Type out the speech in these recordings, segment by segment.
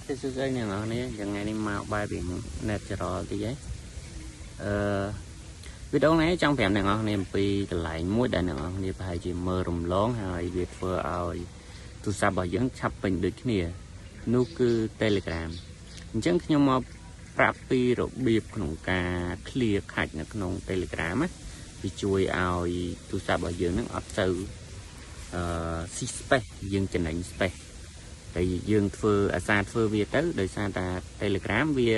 សួស្តីអ្នកនរគ្នាយ៉ាងថ្ងៃនេះមកបែបរៀង natural តិចហីអឺវីដេអូនេះចង់ប្រាប់អ្នកនរគ្នាអំពីកន្លែងមួយដែលអ្នកនរគ្នាប្រហែលជាមើលរំលងហើយវាធ្វើឲ្យទូរស័ព្ទរបស់យើងឆាប់ពេញដូចគ្នានោះគឺ Telegram អញ្ចឹងខ្ញុំមកប្រាប់ពីរបៀបក្នុងការ clear cache នៅក្នុង Telegram ណាវាជួយឲ្យទូរស័ព្ទរបស់យើងនឹងអត់ទៅអឺស៊ី space យើងចំណេញ space តែយើងធ្វើអាសាធ្វើវាទៅដោយសារតែ Telegram វា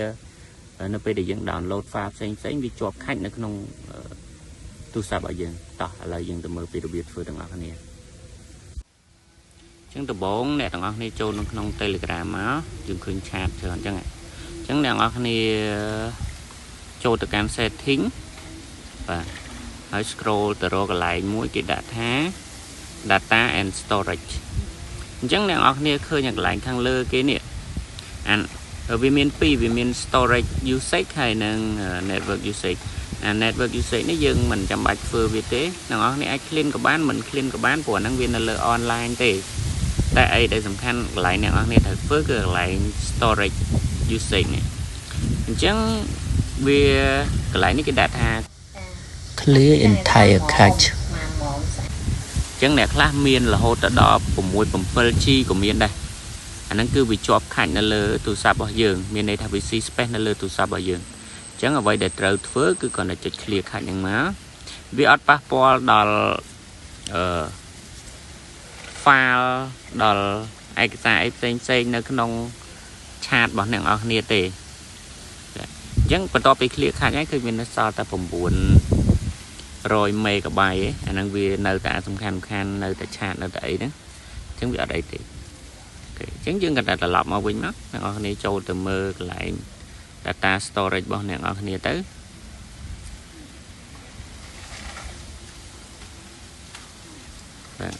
នៅពេលដែលយើង download file ផ្សេងផ្សេងវាជាប់ខាច់នៅក្នុងទូរស័ព្ទរបស់យើងតោះឥឡូវយើងទៅមើលពីរបៀបធ្វើទាំងអស់គ្នាអញ្ចឹងដំបូងអ្នកទាំងអស់គ្នាចូលនៅក្នុង Telegram មកយើងឃើញឆាតច្រើនអញ្ចឹងអញ្ចឹងអ្នកទាំងអស់គ្នាចូលទៅកាន់ setting បាទហើយ scroll ទៅរកកន្លែងមួយគេដាក់ថា data and storage អញ្ចឹងអ្នកនរគ្នាឃើញកន្លែងខាងលើគេនេះអានវាមានពីរវាមាន storage usage ហើយនិង network usage អា network usage នេះយើងមិនចាំបាច់ធ្វើវាទេអ្នកនរគ្នាអាច clean ក៏បានមិន clean ក៏បានព្រោះអាហ្នឹងវានៅលើ online ទេតែអីដែលសំខាន់កន្លែងអ្នកនរគ្នាត្រូវធ្វើគឺកន្លែង storage usage នេះអញ្ចឹងវាកន្លែងនេះគេដាក់ថា clear entire cache ចឹងអ្នកខ្លះមានរហូតទៅដល់6 7G ក៏មានដែរអាហ្នឹងគឺវាជាប់ខាច់នៅលើទូរស័ព្ទរបស់យើងមានន័យថាវាស៊ី space នៅលើទូរស័ព្ទរបស់យើងអញ្ចឹងអ្វីដែលត្រូវធ្វើគឺគ្រាន់តែចុច clear ខាច់ហ្នឹងមកវាអត់ប៉ះពាល់ដល់អឺ file ដល់ឯកសារអីផ្សេងផ្សេងនៅក្នុងឆាតរបស់អ្នកនរគ្នាទេអញ្ចឹងបន្ទាប់ពី clear ខាច់ហើយគឺមានសល់តែ9 100មេហ្គាបៃអាហ្នឹងវានៅតែសំខាន់សំខាន់នៅតែឆាតនៅតែអីហ្នឹងអញ្ចឹងវាអត់អីទេOK អញ្ចឹងយើងក៏តែត្រឡប់មកវិញមកអ្នកនរគ្នាចូលទៅមើលកន្លែង data storage របស់អ្នកនរគ្នាទៅបាទ